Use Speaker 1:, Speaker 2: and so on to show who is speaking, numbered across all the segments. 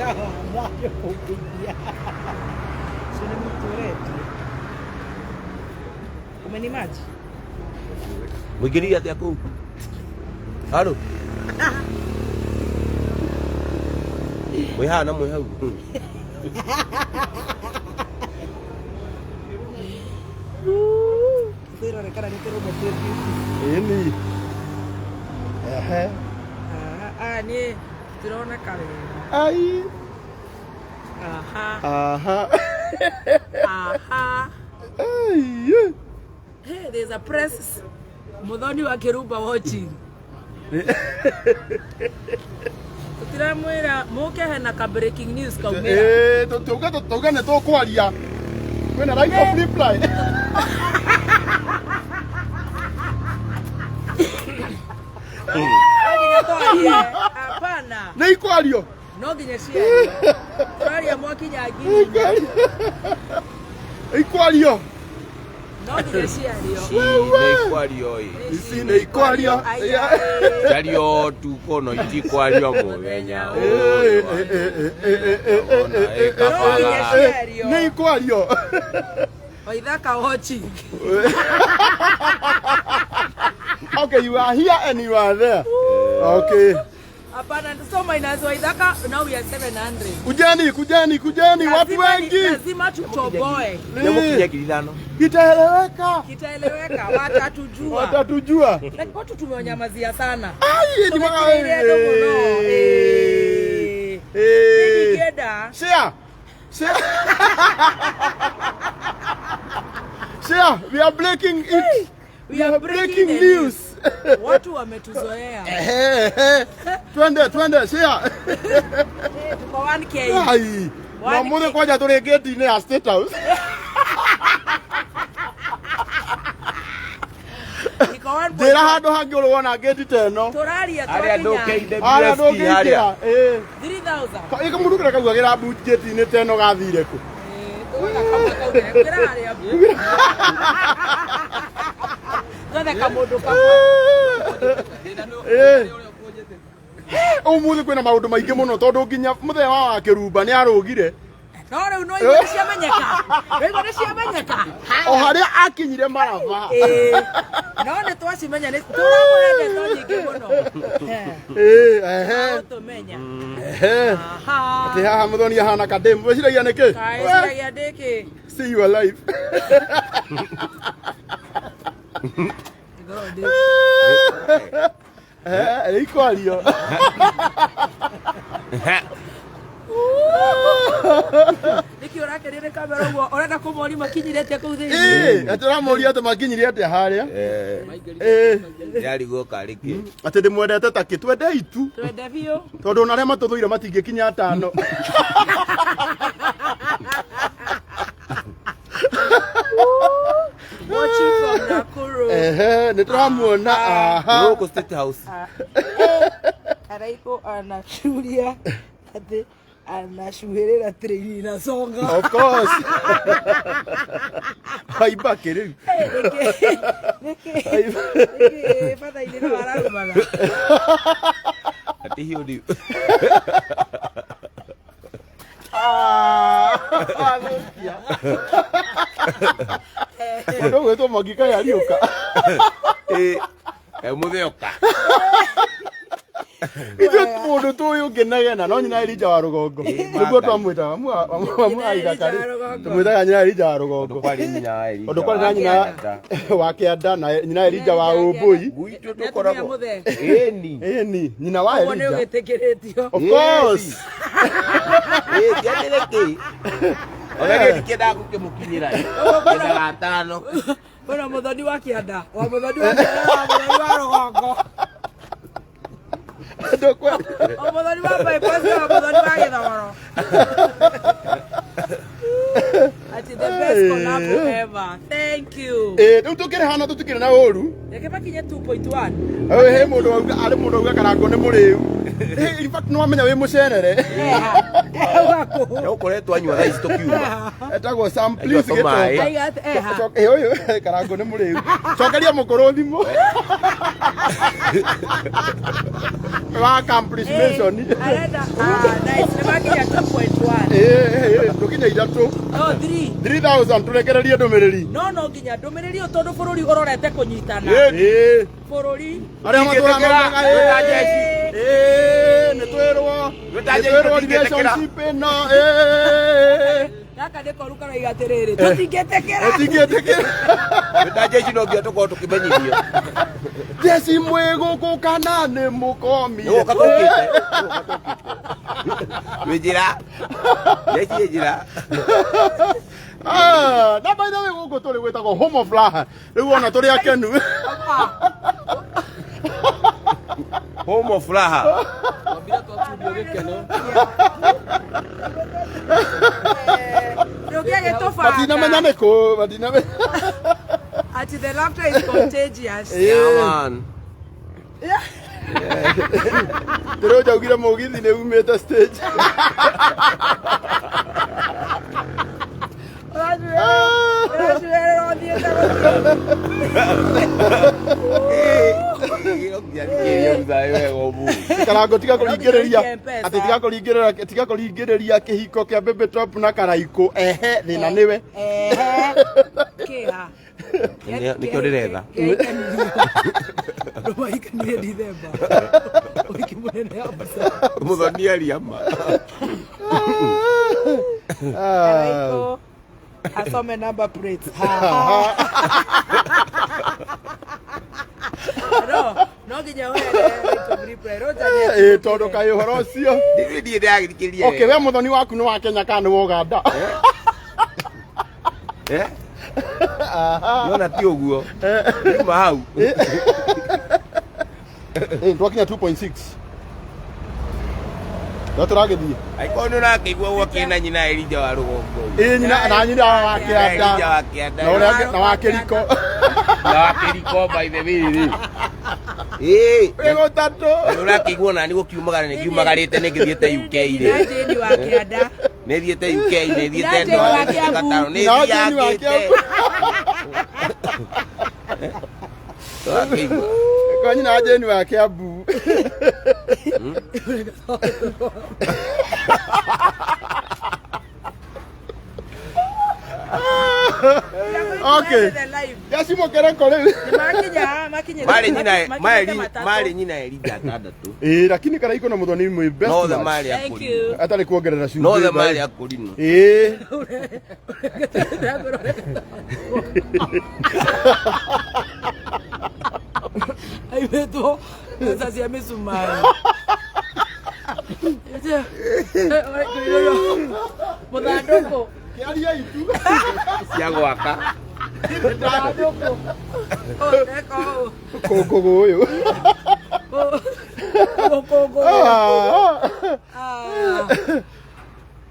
Speaker 1: Ikawa kũngeithia. Ũcio nĩ mũtu ũrendio. Umenimaji?
Speaker 2: Mũingĩrire atĩa kũu? Haro. Mwĩ haha na mwĩ hau.
Speaker 1: Twĩrore kana nĩ tũrũme twĩ beauty.
Speaker 3: Ĩni. Ehe.
Speaker 1: Ah, ah, niĩ tũtironeka wega.
Speaker 3: Ai.
Speaker 1: Aha.
Speaker 3: Aha.
Speaker 1: Aha.
Speaker 3: Ai.
Speaker 1: Hey, there's a press Muthoni wa Kirumba watching. Tũtiramwĩra mũke hena ka breaking news kaumĩra.
Speaker 3: Eh, tuge tuge nĩ tũkwaria. Kwĩna right of reply.
Speaker 1: No nginya twarie. Hapana.
Speaker 3: Nĩ ikwario.
Speaker 1: No nginya ciario. Tũraria mwakinya 4,000.
Speaker 3: Ikwario.
Speaker 1: No nginya ciario.
Speaker 2: Ici nĩ ikwario ĩ.
Speaker 3: Ici nĩ ikwario.
Speaker 1: Aya,
Speaker 2: Njario tukũ no itikwario mũthenya
Speaker 3: Eh,
Speaker 2: ũyũ.
Speaker 3: eh, eh, eh, eh, eh, eh, eh, eh,
Speaker 1: No nginya
Speaker 3: eh,
Speaker 1: ciario.
Speaker 3: Nĩ ikwario.
Speaker 1: Waithaka watching.
Speaker 3: Okay, you are here and you are there. Okay.
Speaker 1: Hapana, so minus Waithaka, now we are 700.
Speaker 3: Kujeni, kujeni, kujeni watu
Speaker 1: Lazima ni-
Speaker 3: wengi.
Speaker 1: Lazima tutoboe.
Speaker 2: Nĩmũkinya 5,000.
Speaker 3: Itaeleweka.
Speaker 1: Kitaeleweka, watatujua.
Speaker 3: Watatujua.
Speaker 1: Lakini watu tumewanyamazia sana.
Speaker 3: Ai, ni
Speaker 1: Tũgĩkĩrĩire andũ mũno. Eh.
Speaker 3: Eh.
Speaker 1: Nĩndingĩenda.
Speaker 3: Share. Share. Share, we are breaking it.
Speaker 1: We are breaking the
Speaker 3: news.
Speaker 1: Watu wametuzoea.
Speaker 3: Ehe. Twende, twende, share.
Speaker 1: Eh, Tuko 1K.
Speaker 3: Ai. Na
Speaker 1: One
Speaker 3: mũthĩ
Speaker 1: K.
Speaker 3: kwanja tũrĩ gate-inĩ ya State House.
Speaker 1: Iko 1.1.
Speaker 3: Njĩra handũ hangĩ ũrĩ wona gate ta ĩno.
Speaker 1: Tũraria
Speaker 2: Harĩa
Speaker 1: twakinya
Speaker 2: ndũkĩinde
Speaker 3: Harĩa
Speaker 2: BST harĩa.
Speaker 3: ndũngĩingĩra. Ĩĩ.
Speaker 1: 3000.
Speaker 3: Ĩkamũndũ kĩrĩa kauagĩra boot gate-inĩ ta ĩno gathire kũ?
Speaker 1: Eh, tuona kamwe kaumire. Ngĩra harĩa. Twethe kamũndũ kamwe.
Speaker 3: Ĩĩ. Ũmũthĩ kwĩna maũndũ maingĩ mũno tondũ nginya mũthenya wa Kĩrumba nĩ arũgire
Speaker 1: No rĩu no igua nĩ ciamenyeka. Rĩu nĩ ciamenyeka.
Speaker 3: o harĩa akinyire maraba.
Speaker 1: Ĩĩ. No nĩ twacimenya nĩ tũramũhe ndeto nyingĩ mũno.
Speaker 3: Ĩĩ, ehe,
Speaker 1: Tũmenya.
Speaker 3: ehe.
Speaker 1: Aha.
Speaker 3: Atĩ haha mũthoni ahana kademu wĩciragia nĩkĩ?
Speaker 1: Kaĩ ciragia ndĩkĩ.
Speaker 3: See you alive.
Speaker 1: Ngorwo ndĩ.
Speaker 3: Eh, ikwario.
Speaker 1: Nĩkĩ ũrakenio nĩ kamera ũguo ũrenda kũmoria makinyire atĩa kũu thĩinĩ?
Speaker 3: Ĩĩ, atĩ ũramũria atĩ makinyire atĩa harĩa? Ĩĩ,
Speaker 2: Yarigwo karĩ kĩ.
Speaker 3: atĩ ndĩmwendete ta kĩ twendei tu
Speaker 1: Twende biũ.
Speaker 3: tondũ ona arĩa matũthũire matingĩkinya atano.
Speaker 1: Watching from Nakuru.
Speaker 3: Ehe, nĩ tũramuona aha.
Speaker 2: Gũkũ State House.
Speaker 1: Araiko anacuria atĩ anacuhĩrĩra treni inasonga.
Speaker 3: Of course. Haimba kĩ rĩu.
Speaker 1: Nĩkĩ nĩkĩ batha-inĩ no ararumana.
Speaker 2: Atĩ hiyo nĩ
Speaker 3: Ah, thũkia. Mũndũ ũgwĩtwo Mwangi kaĩ ariũka.
Speaker 2: Ĩ, mũthĩoka.
Speaker 3: Ithuĩ mũndũ tũĩ ũngĩnegena no nyina Elija wa rũgongo. Nĩguo twamwĩtaga mamu
Speaker 1: Nyina
Speaker 3: wa
Speaker 1: Elija
Speaker 3: ithaka rĩ.
Speaker 1: wa rũgongo.
Speaker 3: Tũmwĩtaga nyina Elija wa rũgongo.
Speaker 2: Kwarĩ nyina wa Elija
Speaker 3: Tondũ kwarĩ na
Speaker 2: wa
Speaker 3: nyina
Speaker 2: Kĩanda.
Speaker 3: wa kĩanda na nyina Elija wa Ũmbũi.
Speaker 2: Gwitũ
Speaker 1: Nĩ atumia
Speaker 2: tũkoragwo.
Speaker 1: mũthee.
Speaker 2: Ĩni.
Speaker 3: Ĩni, nyina wa
Speaker 1: Ũguo nĩ
Speaker 3: Elija.
Speaker 1: ũgĩtĩkĩrĩtio.
Speaker 3: Of course.
Speaker 2: Ĩ, tiatĩrĩ kĩ. Ona niĩ ndikĩendaga gũkĩmũkinyĩra. Nyendaga atano.
Speaker 1: Kwĩna mũthoni wa kĩanda, wa mũthoni wa kĩanda na wa mũthoni wa rũgongo.
Speaker 3: Ndũkwenda.
Speaker 1: O mũthoni wa bypass na wa mũthoni wa gĩthogoro. Ati the best collab ever. Thank you.
Speaker 3: Ĩ, rĩu tũkĩrĩ hana tũtikĩrĩ na ũru.
Speaker 1: Reke makinye 2.1.
Speaker 3: Ĩ, he mũndũ wauga arĩ mũndũ wauga karango nĩ mũrĩu. Ĩ, in fact nĩ wamenya wĩ mũcerere.
Speaker 1: Eha. Auga kũ?
Speaker 2: No ũkoretwo anyua thaa ici tũkiuma.
Speaker 3: Etagwo Sam please
Speaker 2: Anyua tũmaĩ.
Speaker 3: gĩtonga.
Speaker 1: Aiga atĩ eha.
Speaker 3: Ĩ, ũyũ karango nĩ mũrĩu. Cokeria mũkũrũ thimũ. wa accomplishment.
Speaker 1: Arenda ah nice nĩ makinya 2.1.
Speaker 3: Tũkinya ithatũ.
Speaker 1: No 3.
Speaker 3: 3000 tũrekererie ndũmĩrĩri.
Speaker 1: No no nginya ndũmĩrĩri ĩyo tondũ bũrũri ũrorete kũnyitana.
Speaker 3: Ĩĩ.
Speaker 1: Bũrũri.
Speaker 3: Arĩa matũraga
Speaker 2: Tũtingĩtĩkĩra,
Speaker 3: maugaga,
Speaker 2: twĩta
Speaker 3: ĩĩ,
Speaker 2: jeshi.
Speaker 3: ĩĩ, nĩ twĩrwo
Speaker 2: Twĩta
Speaker 3: nĩ
Speaker 2: jeshi,
Speaker 3: twĩrwo
Speaker 2: tũtingĩtĩkĩra.
Speaker 3: relationship ĩno, ĩĩ.
Speaker 1: Gaka nĩ koru karaiga atĩrĩrĩ tũtingĩtĩkĩra.
Speaker 3: Tũtingĩtĩkĩra.
Speaker 2: Twĩta jeshi no nginya tũkorwo tũkĩmenyithio.
Speaker 3: Jeshi mwĩ gũkũ kana nĩ mũkomire?
Speaker 2: Nĩ gũka tũkĩte. Wĩ njĩra. Jeshi ĩ njĩra.
Speaker 3: Ah, na by the way gũkũ tũrĩ gwĩtagwo home of raha rĩu ona tũrĩ akenu.
Speaker 2: Home of raha.
Speaker 4: Twambire twakundio gĩkeno.
Speaker 1: Ndũngĩagĩtũbanga.
Speaker 3: Matinamenya nĩ kũ matinamenya.
Speaker 1: Ati the laughter is contagious.
Speaker 2: Yeah, man.
Speaker 3: Ndĩrĩ njaugire mũgithi nĩ umĩte stage.
Speaker 1: Ũracuerera ũthiĩte gũthiĩ.
Speaker 3: Karango tiga kũringĩrĩria
Speaker 1: M-Pesa.
Speaker 3: atĩ tiga kũringĩrĩria tiga kũringĩrĩria kĩhiko kĩa Baby Top na Karaikũ ehe thĩna nĩwe.
Speaker 1: Ehe. Kĩha.
Speaker 2: Nĩkĩo ndĩretha.
Speaker 1: Ndũmahikanirie Dithemba. Ũhiki mũnene Abuja.
Speaker 2: Mũthoni aria ma.
Speaker 1: Karaikũ asome number plates. Ha, ha. No, no nginya ũheane right of reply. Roger nĩ
Speaker 3: Ĩĩ tondũ kaĩ ũhoro ũcio.
Speaker 2: Ndiĩ ndiĩ ndĩragĩthikĩrĩria.
Speaker 3: Okay, we mũthoni waku nĩ wa Kenya kana nĩ wa Uganda?
Speaker 2: Eh? Nona ti ũguo. Nyuma hau.
Speaker 3: Ĩĩ twakinya 2.6. No tũragĩthiĩ.
Speaker 2: Angĩkorwo nĩ ũrakĩigua gwakĩ na nyina Elija wa rũgongo.
Speaker 3: Ĩĩ nyina na nyina wa
Speaker 2: Elija
Speaker 3: kĩanda.
Speaker 2: wa kĩanda.
Speaker 3: Na ũrĩa na wa kĩriko.
Speaker 2: Na wa kĩriko by the way rĩ. Ĩĩ.
Speaker 3: Wĩ gũtatũ.
Speaker 2: Nĩ ũrakĩigua nani gũkiumagara nĩ ngiumagarĩte nĩ ngĩthiĩte UK
Speaker 1: Na
Speaker 2: rĩ.
Speaker 1: Jane wa kĩanda.
Speaker 2: Nĩ thiĩte UK nĩ thiĩte
Speaker 1: Na Jane
Speaker 2: Doha,
Speaker 1: wa
Speaker 2: nĩ thiĩte
Speaker 1: Kiambu.
Speaker 2: Qatar, nĩ
Speaker 3: Na Jane wa
Speaker 2: thiangĩte.
Speaker 3: Kiambu.
Speaker 2: Ũrakĩigua.
Speaker 3: Kwa nyina wa Jane wa Kiambu. Okay.
Speaker 1: The live.
Speaker 3: Jeshi mũkereko rĩu.
Speaker 1: Nĩmakinya, makinyĩte-
Speaker 2: Marĩ nyina
Speaker 1: makinyĩte matatũ.
Speaker 2: marĩ nyina Elija atandatũ.
Speaker 3: Ĩĩ lakini Karaikũ na mũthoni mwĩ best
Speaker 2: Nothe
Speaker 3: match.
Speaker 2: marĩ
Speaker 1: Thank
Speaker 2: akũrinũ.
Speaker 1: you.
Speaker 3: Atarĩ kuongerera cumbĩ.
Speaker 2: Nothe marĩ akũrinũ.
Speaker 3: Ĩĩ.
Speaker 1: Aimĩtwo mbeca cia mĩcumarĩ. Mũthandũkũ.
Speaker 3: Kĩaria itu.
Speaker 2: Cia gwaka.
Speaker 1: Mũthandũkũ. Ũndeka ũũ.
Speaker 3: Kũngũgũ ũyũ.
Speaker 1: Mũkũngũ.
Speaker 3: Ah.
Speaker 1: Ah.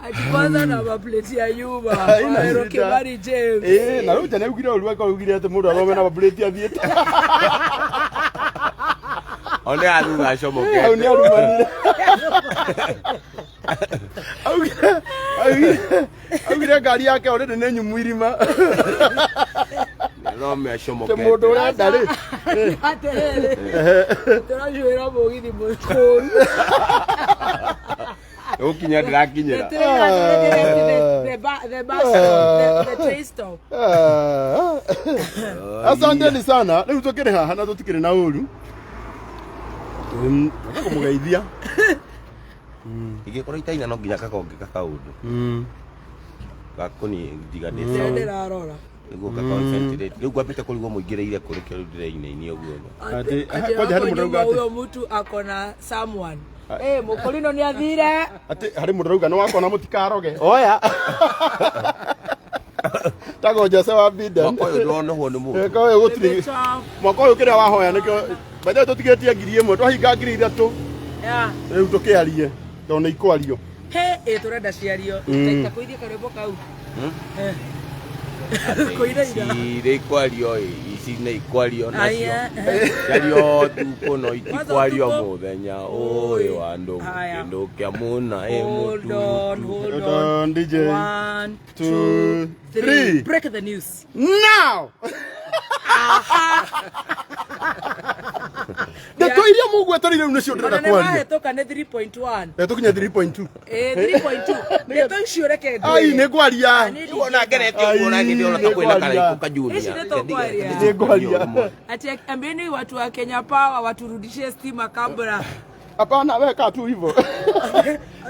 Speaker 1: Ati kwanza na mapleti ya nyuma.
Speaker 3: Haina
Speaker 1: Waero
Speaker 3: shida.
Speaker 1: Kimani James.
Speaker 3: Ĩĩ na rĩu njane augire ũru angorwo augire atĩ mũndũ athome na maburĩti athiĩte.
Speaker 2: One athutha
Speaker 3: Hau
Speaker 2: acomokete.
Speaker 3: nĩ arumanire. Augire augire augire ngari yake already nĩ nyumu irima.
Speaker 2: Thome
Speaker 3: Atĩ
Speaker 2: acomokete.
Speaker 3: mũndũ ũrenda rĩ.
Speaker 1: Atĩrĩrĩ. Tũracuĩra mũgithi mũkũru.
Speaker 2: Gũkinya ndĩrakinyĩra.
Speaker 1: The bus stop, the train stop.
Speaker 3: Ah. Asanteni sana. Rĩu tũkĩrĩ haha na tũtikĩrĩ na ũru. Reke kũmũgeithia.
Speaker 2: Ingĩkorwo itaina no nginya kakonge kakaũndũ. Gakũni ndiga ndĩ
Speaker 1: Ndĩrĩa
Speaker 2: sawa.
Speaker 1: ndĩrarora.
Speaker 2: Nĩguo ka concentrate. Rĩu ngwambĩte kũrigwo mũingĩrĩire kũ nĩkĩo rĩu ndĩrainainia ũguo.
Speaker 3: Atĩ-
Speaker 1: Ati
Speaker 3: kwanja harĩ
Speaker 1: hapo
Speaker 3: mũndũ
Speaker 1: nyuma
Speaker 3: arauga atĩ-
Speaker 1: huyo mtu ako na someone. Eh, mũkũrino nĩ athire.
Speaker 3: Atĩ harĩ mũndũ arauga nĩ wakona mũtikaroge. Oya. Tagwo Jose wa Biden.
Speaker 2: Mwaka ũyũ ndũronohwo nĩ mũndũ.
Speaker 3: Mwaka ũyũ gũtirĩ.
Speaker 1: Baby Top.
Speaker 3: Mwaka ũyũ kĩrĩa wahoya nĩkĩo by the way tũtigĩtie 1000 twahinga 3000
Speaker 1: Yeah.
Speaker 3: rĩu tũkĩarie tondũ nĩ ikwario.
Speaker 1: He, ĩ tũrenda ciario. Ta kũithie karwĩmbo kau. Eh. Kũinaina.
Speaker 2: Ici nĩ ikwario ĩ, ici nĩ ikwario nacio.
Speaker 1: Aya, eh.
Speaker 2: Ciario ũtukũ no itikwario
Speaker 1: Kwanza ũtukũ.
Speaker 2: mũthenya ũyũ wa ndũgũ
Speaker 1: Haya.
Speaker 2: kĩndũ kĩa mũna ĩ
Speaker 1: Hold on,
Speaker 2: mũtutu.
Speaker 1: hold
Speaker 3: Hold
Speaker 1: on.
Speaker 3: on, DJ.
Speaker 1: One,
Speaker 3: Two,
Speaker 1: two,
Speaker 3: three.
Speaker 1: three. Break the news.
Speaker 3: Now! Ndeto iria mũgweterire rĩu nĩcio
Speaker 1: Ona
Speaker 3: ndĩrenda
Speaker 1: nĩ
Speaker 3: kwaria.
Speaker 1: mahĩtũka nĩ 3.1.
Speaker 3: Reke tũkinye 3.2.
Speaker 1: Ĩĩ, 3.2. Ndeto icio reke
Speaker 3: Ai,
Speaker 1: ngwĩre.
Speaker 3: nĩ ngwaria.
Speaker 1: Nĩ
Speaker 2: Wona ngerete ũguo na hĩndĩ ona ta kwĩna karaikũ ka Junior.
Speaker 1: Ici nĩ tũkwaria.
Speaker 3: Nĩ ngwaria.
Speaker 1: Ati ambieni watu wa Kenya Power waturudishie stima kabla.
Speaker 3: Hapana, wewe kaa tu hivyo.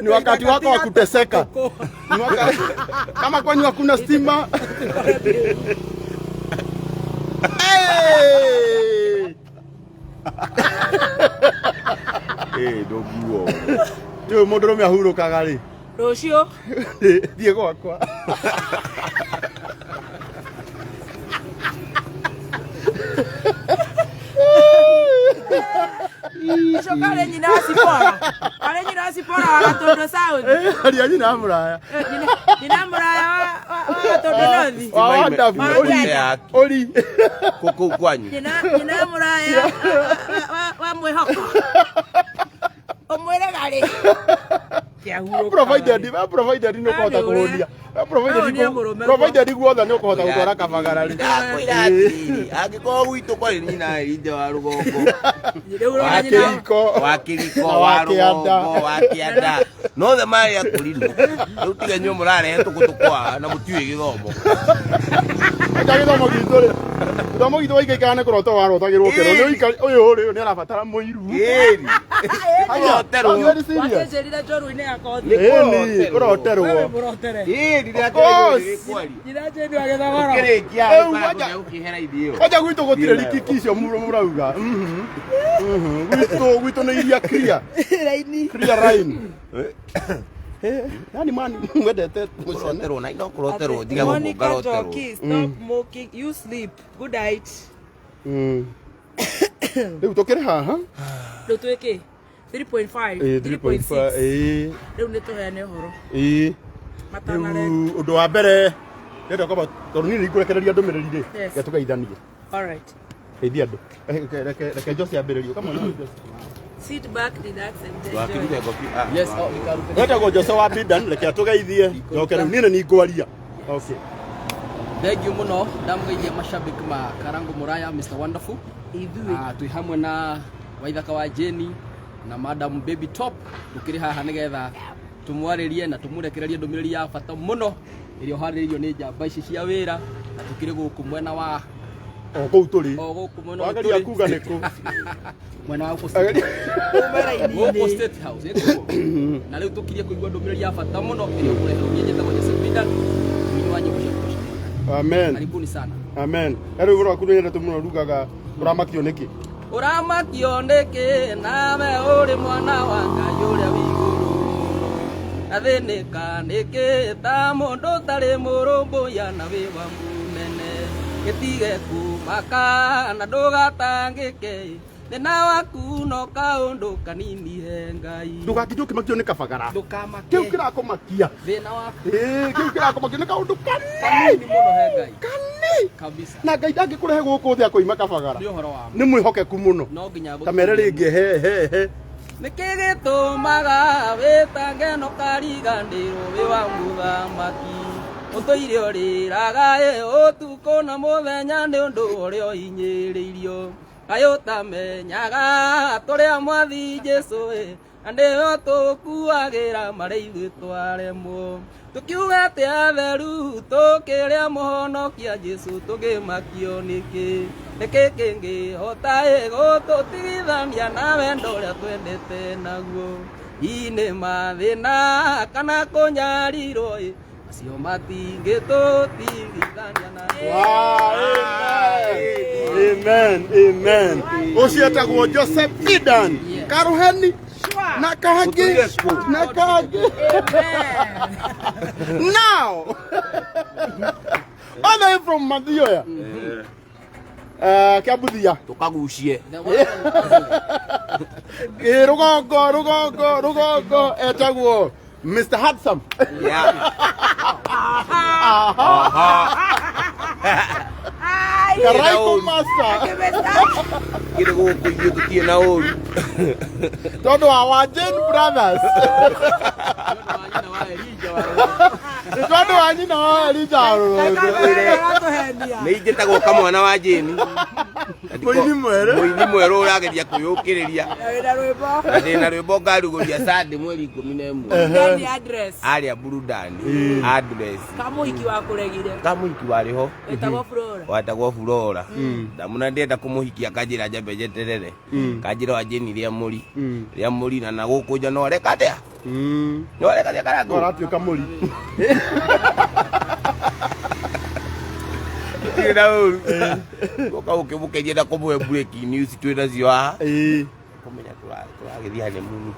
Speaker 3: Ni wakati wako wa kuteseka. Ni wakati kama kwenyu hakuna stima. Hey!
Speaker 2: Eh, ndũnguo.
Speaker 3: Rĩu mũndũrũme ahurũkaga rĩ?
Speaker 1: Rũciũ
Speaker 3: Thiĩ gwakwa.
Speaker 1: ũcio karĩ nyina wa Sipora. Karĩ nyina wa Sipora wa Gatũndũ South.
Speaker 3: Aria nyina wa mũraya.
Speaker 1: Nyina mũraya wa Gatũndũ North.
Speaker 3: Wa Wonderful.
Speaker 1: Wa
Speaker 3: Ori.
Speaker 1: Kenya.
Speaker 3: Ori.
Speaker 2: Kũu kwanyu.
Speaker 1: Nyina mũraya wa mwĩhoko. Ũmwĩre garĩ.
Speaker 3: Provided, provided nĩ ũkũhota kũhũnia. Provided
Speaker 1: Hau nĩ mũrũme
Speaker 3: provided guothe nĩ ũkũhota gũtwara kabagara rĩ.
Speaker 2: Ndakwĩra atĩrĩrĩ, angĩkorwo gwitũ kwarĩ nyina Elijah wa rũgongo,
Speaker 1: Rĩu ũrona
Speaker 2: wa
Speaker 1: nyina
Speaker 3: Kĩriko.
Speaker 2: wa kĩriko,
Speaker 3: Na
Speaker 2: wa
Speaker 3: wa kĩanda.
Speaker 2: rũgongo, wa kĩanda, nothe marĩ akũrinũ. Rĩu tiga inyuĩ mũrarehe tũkũ tũkwa na mũtiũĩ gĩthomo.
Speaker 3: Acha gĩthomo gitũ rĩ. Gĩthomo gitũ waikaikara nĩ kũrota warotagĩrwo kĩro. Nĩ ũikari ũyũ rĩ nĩ arabatara mũiru.
Speaker 2: Ĩni. Kũroterwo.
Speaker 3: Are you very serious?
Speaker 1: Wakĩnjĩrire njorua-inĩ ya kothi.
Speaker 3: Ĩni, kũroterwo.
Speaker 1: Wewe mũrotere.
Speaker 2: Ĩni,
Speaker 3: Of course.
Speaker 2: rĩrĩa
Speaker 1: Nyina Jane wa Gĩthogoro.
Speaker 2: ũkĩrĩkia
Speaker 3: Rĩu waja-
Speaker 2: ũkĩhera ithio.
Speaker 3: Kwaja gwitũ gũtirĩ rikiki icio mũrauga. Mhm. Mhm. Gwitũ gwitũ nĩ iria clear.
Speaker 1: Raini.
Speaker 3: Clear line. Eh, yani mani mwendete mũcene.
Speaker 2: Kũroterwo na no kũroterwo tiga gũkũ
Speaker 1: Monica
Speaker 2: ngaroterwo.
Speaker 1: Njoki, stop smoking. You sleep. Good night.
Speaker 3: Mm. Rĩu tũkĩrĩ haha.
Speaker 1: Rĩu twĩkĩ? 3.5.
Speaker 3: Ĩĩ, 3.5. Ĩĩ.
Speaker 1: Rĩu nĩ tũheane ũhoro.
Speaker 3: Ĩĩ.
Speaker 1: Matanarenga.
Speaker 3: Rĩu ũndũ wa mbere ndĩrenda kwamba tondũ niĩ nĩngũrekereria ndũmĩrĩri rĩ
Speaker 1: Yes.
Speaker 3: reke tũgeithanie
Speaker 1: All right.
Speaker 3: geithia andũ reke Jose ambĩrĩrie kamwe na Jose
Speaker 1: Sit back, relax and enjoy.
Speaker 2: Wakĩrute ngobi. Ah,
Speaker 4: Yes, oh, ikarute.
Speaker 3: wetagwo Jose wa Bidan reke atũgeithie njoke rĩu niĩ nĩ ningwaria okay
Speaker 4: Thank you muno ndamũgeithia mashabiki ma Karango Muraya Mr Wonderful.
Speaker 1: Ithuĩ.
Speaker 4: Twĩ hamwe na Waithaka wa Jeni na Madam Baby Top tũkĩrĩ haha nĩgetha tũmwarĩrie na tũmũrekererie ndũmĩrĩri ya bata mũno ĩrĩa ũharĩrĩirio nĩ njamba ici cia wĩra na tũkĩrĩ gũkũ mwena wa
Speaker 3: o kũu tũrĩ
Speaker 4: o gũkũ mwena ũyũ
Speaker 3: wageria
Speaker 4: tũrĩ.
Speaker 3: kuga nĩkũ
Speaker 4: Mwena wa gũkũ
Speaker 3: Ageria-
Speaker 4: gũkũ State House ĩkuo na rĩu tũkirie kũigua ndũmĩrĩri ya bata mũno ĩrĩa ũkũreherwo niĩ njĩtagwo Joseph Bidan mũini wa nyĩmbo cia kũgoca Mwathani.
Speaker 3: amen
Speaker 4: Karibuni sana.
Speaker 3: Amen rĩu ũhoro waku nĩnyendete mũno rugaga ũramakio nĩkĩ
Speaker 4: Ũramakio nĩkĩ nawe ũrĩ mwana wa Ngai ũrĩa wĩ igũrũ mũno na thĩnĩka nĩkĩ ta mũndũ ũtarĩ mũrũmbũiya na wĩ wa mũnene gĩtige kũmaka na ndũgatangĩke thĩna waku no kaũndũ kanini he Ngai.
Speaker 3: Ndũgakinde ũkĩmakio nĩ kabagara.
Speaker 4: Ndũkamake.
Speaker 3: Kĩu kĩrakũmakia.
Speaker 4: Thĩna waku
Speaker 3: Ĩĩ, kĩu kĩrakũmakia nĩ kaũndũ
Speaker 4: kanini
Speaker 3: kanini
Speaker 4: mũno he Ngai.
Speaker 3: Kanini.
Speaker 4: Kabisa.
Speaker 3: Na Ngai ndangĩkũrehe gũkũ thĩ akũima kabagara.
Speaker 4: Nĩ ũhoro wa ma.
Speaker 3: Nĩ mwĩhokeku mũno.
Speaker 4: No nginya
Speaker 3: Ta mere rĩngĩ he he he.
Speaker 4: Nĩkĩ gĩtũmaga wĩtange no kariganĩrwo wĩ wa mũthamaki ũtũire ũrĩraga ĩ ũtukũ na mũthenya nĩ ũndũ ũrĩa ũhinyĩrĩirio kaĩ ũtamenyaga tũrĩa mwathi Jesũ ĩ na nĩo tũkuagĩra marĩa ithuĩ twaremwo tũkiuga atĩ atheru tũkĩrĩa mũhonokia Jesũ tũngĩmakio nĩkĩ nĩkĩ kĩngĩhota ĩ gũtũtigithania na wendo ũrĩa twendete naguo hihi nĩ mathĩna kana kũnyarirwo ĩ macio matingĩtũtigithania na
Speaker 3: Wow, amen. Amen. Amen. Ũcio etagwo Joseph Bidan.
Speaker 4: Yes.
Speaker 3: Karuheni na kangĩ na kangĩ. Now, all the way from Mathioya. Kĩambuthia.
Speaker 2: Tũkagucie.
Speaker 4: The one and only.
Speaker 3: Ĩ, rũgongo rũgongo rũgongo etagwo Mr. Handsome.
Speaker 2: Yeah.
Speaker 1: Ai.
Speaker 3: Karaiko master.
Speaker 2: Kĩrĩ gũkũ ithuĩ tũtirĩ na ũru.
Speaker 3: Tondũ wa Wajane Brothers. Nĩ tondũ wa nyina wa Elijah Rũrũngũ.
Speaker 2: Nĩ injĩtagwo kamwana wa Jane.
Speaker 3: Mũini mwerũ.
Speaker 2: Mũini mwerũ ũrageria kwĩyũkĩrĩria.
Speaker 1: Wĩna rwĩmbo.
Speaker 2: Na ndĩna rwĩmbo ngarugũria Sunday mweri 11.
Speaker 1: Ndani address.
Speaker 2: Arĩa burudani. Address.
Speaker 1: Kamũhiki wa kũregire.
Speaker 2: Kamũhiki warĩ ho.
Speaker 1: Wĩtagwo Flora.
Speaker 2: Watagwo Flora. Ndamuna ndĩrenda kũmũhikia kanjĩra njambe njeterere. Kanjĩra wa Jane rĩa mũri. Rĩa mũri na nagũkũ nja no areka atĩa? No areka atĩa Karangũ?
Speaker 3: Aratuĩka mũri.
Speaker 2: Gũtirĩ na ũru. Gũka ũkĩmũkeria na kũmũhe breaking news twĩ nacio haha. Kũmenya tũragĩthiĩ honeymoon.